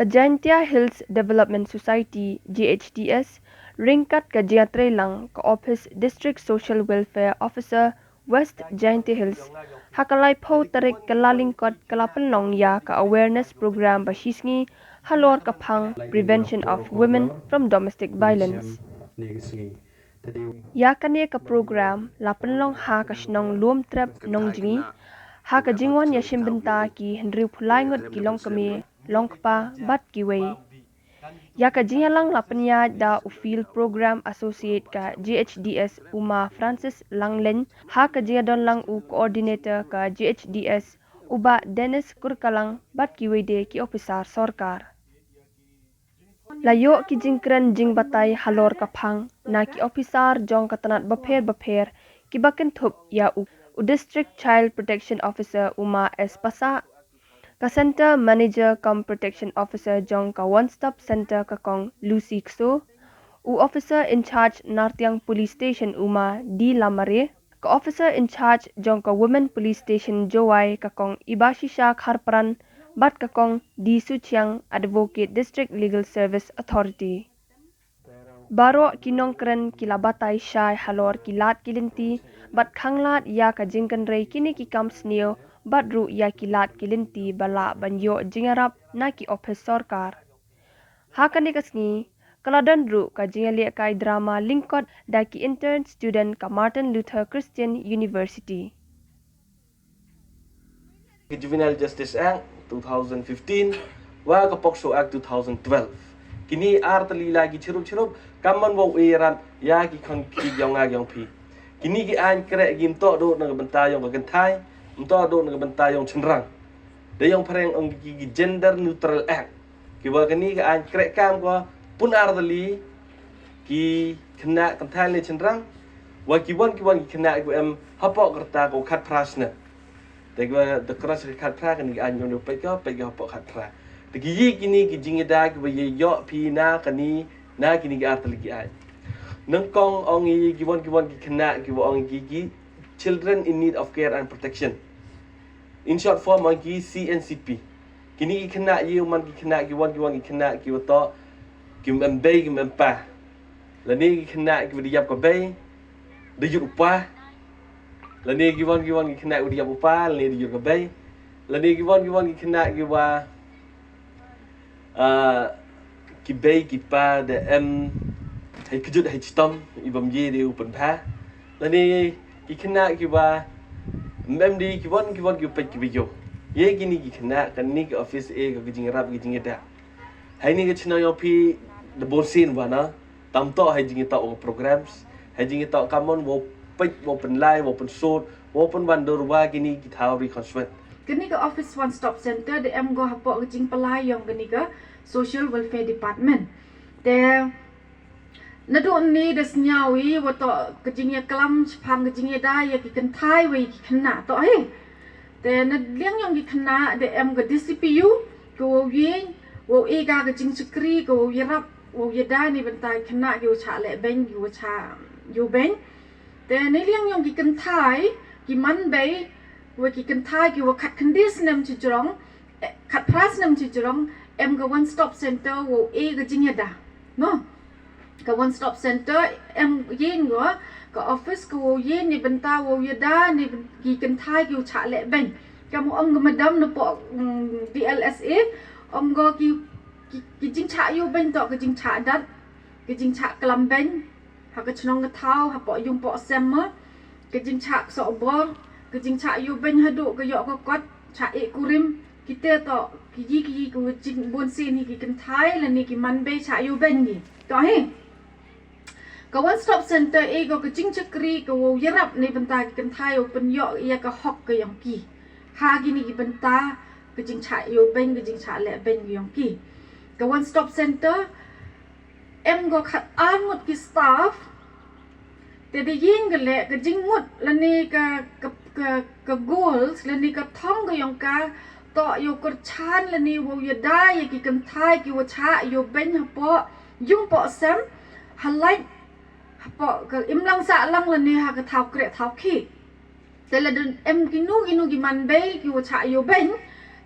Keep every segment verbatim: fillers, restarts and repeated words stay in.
Ka Jaintia Hills Development Society, J H D S, ryngkat ka jingïatreilang ka Office District Social Welfare Officer West Jaintia Hills, ha ka laiphew tarik Kyllalyngkot ka la pynlong ïa ka awareness program ba shisngi halor ka phang Prevention of Women from Domestic Violence. Ïa kane ka program la pynlong ha ka shnong Lumtrep Nongjngi, ha ka jingwan ïashim bynta ki hynriewphew lai ngut ki longkmie longkpa bad kiwei. Ïa ka jingïalang la pynïaid da u Field Program Associate ka J H D S u Ma Francis Langlein, ha ka jingïadonlang u Coordinator ka J H D S u Bah Dennis Kurkalang bad kiwei de ki ophisar sorkar. La ïoh ki jingkren jingbatai halor ka phang na ki ophisar jong ka tnat bapher bapher, kiba kynthup ïa u, u District Child Protection Officer u Ma S Passah, ka Center Manager cum Protection Officer jong ka One Stop Center ka Kong Lucy Kso, u Officer in Charge Nartiang Police Station u Ma D Lamare, ka Officer in Charge jong ka Women Police Station Jowai ka Kong Ibashisha Kharpran bad ka Kong D Suchiang, Advocate, District Legal Service Authority. Baroh ki nongkren ki la batai shai halor ki lad ki lynti bad khanglad ïa ka jingkynrei kine ki kam sniew bad ruh ïa ki lad ki lynti ba lah ban ïoh jingïarap na ki ophis sorkar. Ha kane ka sngi ka la don ruh ka jingïalehkai drama lyngkot da ki intern student ka Martin Luther Christian University. Ka Juvenile Justice Act two thousand fifteen wa ka POCSO Act two thousand twelve. Kine ar tylli la ki chirup chirup kam ban wow ïarap ïa ki khon ki jong nga jong phi. Kine ki aiñ kreh ki ym toh duh na ka bynta jong ka kynthai, ym toh duh na ka bynta jong shynrang. Da ïong phareng ong ki, ki Gender Neutral Act. Kiwa kane ka aiñ kreh kam ko pun ar tylli ki khynnah kynthai ne shynrang, wa kiwon kiwon ki khynnah kiwa em hapoh ka rta ka khatphra snem. Te kiwa da cross ka khatphra, kane ka aiñ ym dei peit ko, peit ko hapoh khatphra. Te ki ïa kine ki jingïada kiwa ïa ïoh phi na kane, na kine ki ar tylli ki aiñ. Nyngkong ong i kiwon kiwon ki khynnah kiwa ong ki, ki Children in Need of Care and Protection. In short form ong ki C N C P. Kine ki khynnah ïa u man ki khynnah kiwon kiwon ki khynnah kiwa toh kim em bei kim em pa. Lane ki khynnah kiwa da ïap ka bei, da ïoh u pa. Lane kiwon kiwon ki khynnah kiwa da ïap u pa, lane da ïoh ka bei. Lane kiwon kiwon ki khynnah kiwa, ah, ki bei ki pa da em hei kjut hei chitom, i bym ye de u pynbha. Lane ki khynnah kiwa ym em de kiwon kiwon kiwa peit kiwa ïoh. Ïa kine ki khynnah kane ka office e ka jingïarap ka jingïada. Hei ni ka chnong ïong phi da bun sien wa na, tam toh hei jingïatoh wa programs, hei jingïatoh kamon wow peit, wow pynlai, wow pynsut, wow pynwandur wa kine ki thaw ri khonswet. Kane ka office One Stop Center da em ko hapoh ka jingpynlai ïong kane ka Social Welfare Department. Te naduh ni da sniaw i wa toh ka jingïaklam shaphang ka jingïada ïa ki kynthai wa ïa ki khynnah toh hi. Te na liang ïong ki khynnah da em ka D C P U, ka wow ïeng, wow ïeh ka ka jingshakri, ka wow ïarap, wow ïada ni bynta ki khynnah ki wa chah leh beiñ, ki wa chah ïoh beiñ. Te na liang ïong ki kynthai, ki man bei, wa ki kynthai ki wa khat khyndai snem chi jrong, eh, khat phra snem chi jrong, em ka One Stop Center wow ïeh ka jingïada. No? Ka One Stop Center em ïeng ko, ka office ka wow ïeng ni bynta wow ïada ni byn-, ki kynthai ki wow chah leh beiñ. Kam ong ka madam na poh, mm, D L S A, ong ko ki, ki, ki jingchah ïoh beiñ toh ka jingchah dat, ka jingchah klam beiñ ha ka chnong ka thaw, hapoh yung poh sem ma, ka jingchah sohbor, ka jingchah ïoh beiñ haduh ka ïoh ka kot, chah ïeh kurim, kite toh ki ïi ki ïi ka jing bun sien hi ki kynthai lane ki man bei chah ïoh beiñ ni. Toh hi. Ka One Stop Center e ko ka jingshakri ka wow ïarap ni bynta ki kynthai wow pynïoh ïa ka hok ka ïong ki. Ha kini ki bynta ka jingchah ïoh beiñ, ka jingchah leh beiñ ka ïong ki. Ka One Stop Center em ko khat ar ngut ki staff. Te da ïeng ka leh ka jingmut lane ka, ka, ka, ka goals lane ka thong ka ïong ka toh ïoh kyrchan lane wow ïada ïa ki kynthai ki wa chah ïoh beiñ hapoh yung poh sem, ha lait hapoh ka imlang sahlang lane ha ka thaw kreh thaw khih. Te lada em kino kino ki man bei ki wa chah ïoh beiñ,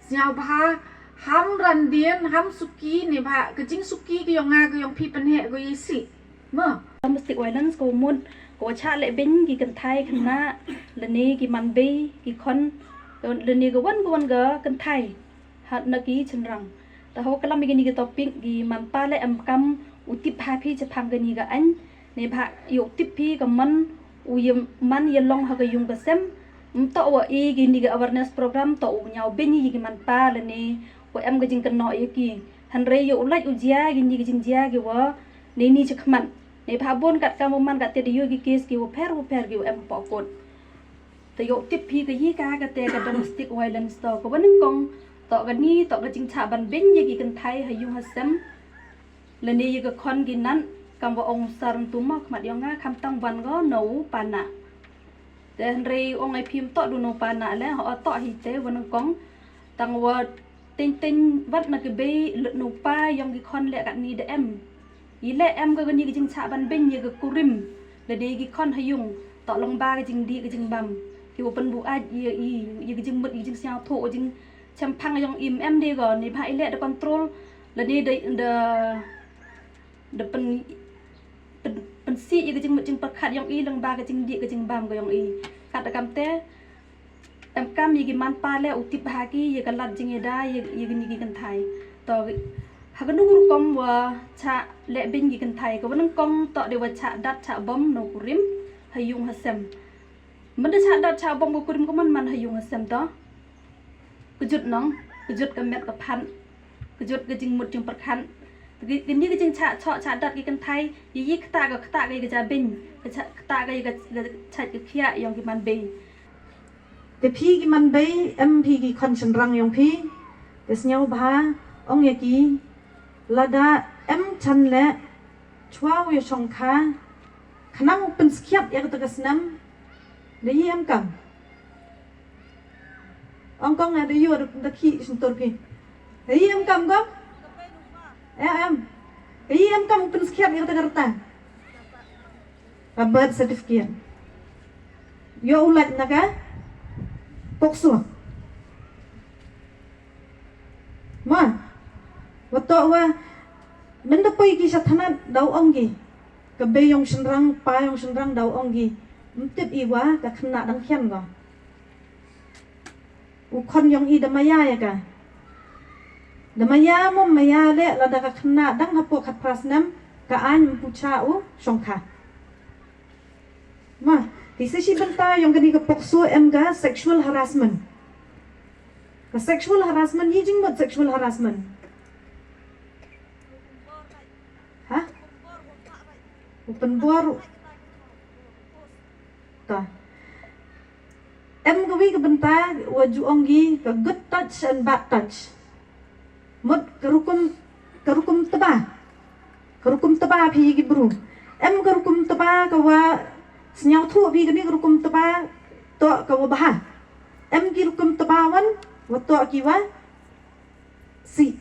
sñiawbha Ham randien, ham suki, ne ba ka jingsuki ka yong nga ka yong phi pynheh ko yesi. Mo. Domestic violence ko mut ko chah leh beng ki kynthai khynnah, lane ki man bei, ki khon, lane ka wan ka wan ka kynthai. Hat na ki chynrang. Ta ho kalam ïa kini ki topic ki man pa leh em kam u tip ha phi chaphang kini ka ain. Ne ba ïa u tip phi ka man u ïa man ïa long ha ka yung ka sem. Mto wa i kini ka awareness program to u ñiaw beng ïa ki man pa lane wa em ka jingkynnoh ïa ki. Hynrei ïa u lait u jia kini ka jingjia ki wa ne ni chakhmat. Ne ba bun kat kam u man kat te da ïa ki case ki wa pher wa pher ki wa em pokot. Te ïoh tip phi ka yi ka ka te ka domestic violence to ka wa nyngkong to ka ni to ka jingchah ban beng ïa ki kynthai ha yung ha sem. Lane ïa ka khon ki nat kam wa ong sar ntu mo khmat yong nga kham tang ban go no u pa na. Te hynrei ong ai phim to du no u pa na le ho to hi te wa nyngkong tang wa teng teng wat na ki bei lut no u pa yong ki khon le kat ni da em. I leh em ka kani ka jingchah ban beng ïa ka kurim lane ki khon ha yung to long ba ka jingdih ka jingbam ki wa pynbuaid ïa i ïa ka jingmut ïa ka jingsngewthuh ïa ka jingchemphang yong i em de ko ne ba i leh da control lane da da da pyn pyn pynsih ïa ka jingmut jingpyrkhat yong i long ba ka jingdih ka jingbam ka yong i kat da kam te. Em kam ïa ki man pa leh u tip ha ki ïa ka lad jingïada ïa ïa kini ki kynthai. To ha kano ka rukom wa chah leh beng ki kynthai ka wa nyngkong to de wa chah dat chah bom no kurim ha yung ha sem. Mynta chah dat chah bom ka kurim ka man man ha yung ha sem to. Ka jut nong ka jut ka met ka phan ka jut ka jingmut jingpyrkhat. Kini ka jingchah choh chah dat ki kynthai ïa ïa kata ka kata ka ïa ka ja beng ka chah kata ka ïa ka chah ka khiah yong ki man bei. Te phi ki man bei em phi ki khon shynrang yong phi. Te sngew bha ong ïa ki lada em chan leh chwa u ïa shongkha khnang u pynskhiat ïa kata ka snem. Da yi em kam ong kong da yu da khi shyntur phi. Da yi em kam kong em em da yi em kam u pynskhiat ïa kata ka rta. Ka birth certificate. Ïoh u lait na ka POCSO. Ma wa to wa mynda poi ki sha thanat daw ong ki ka bei yong shynrang pa yong shynrang daw ong ki. Mtip i wa ka khynnah dang khian ko. U khon yong i da maya ïa ka. Da maya mo maya leh lada ka khynnah dang hapoh khatphra snem ka ain mpucha u shongkha. Ma ki sa shi bynta yong kani ka POCSO em ka sexual harassment. Ka sexual harassment i jingmut sexual harassment. Ha u pynbor ta. Em ka wi ka bynta wa ju ong ki ka good touch and bad touch. Mut ka rukum ka rukum tba ka rukum tba phi ïa ki bru. Em ka rukum tba ka wa sngewthuh phi kani ka rukum tba to ka wa bha. Em ki rukum tba wan wa to ki wa si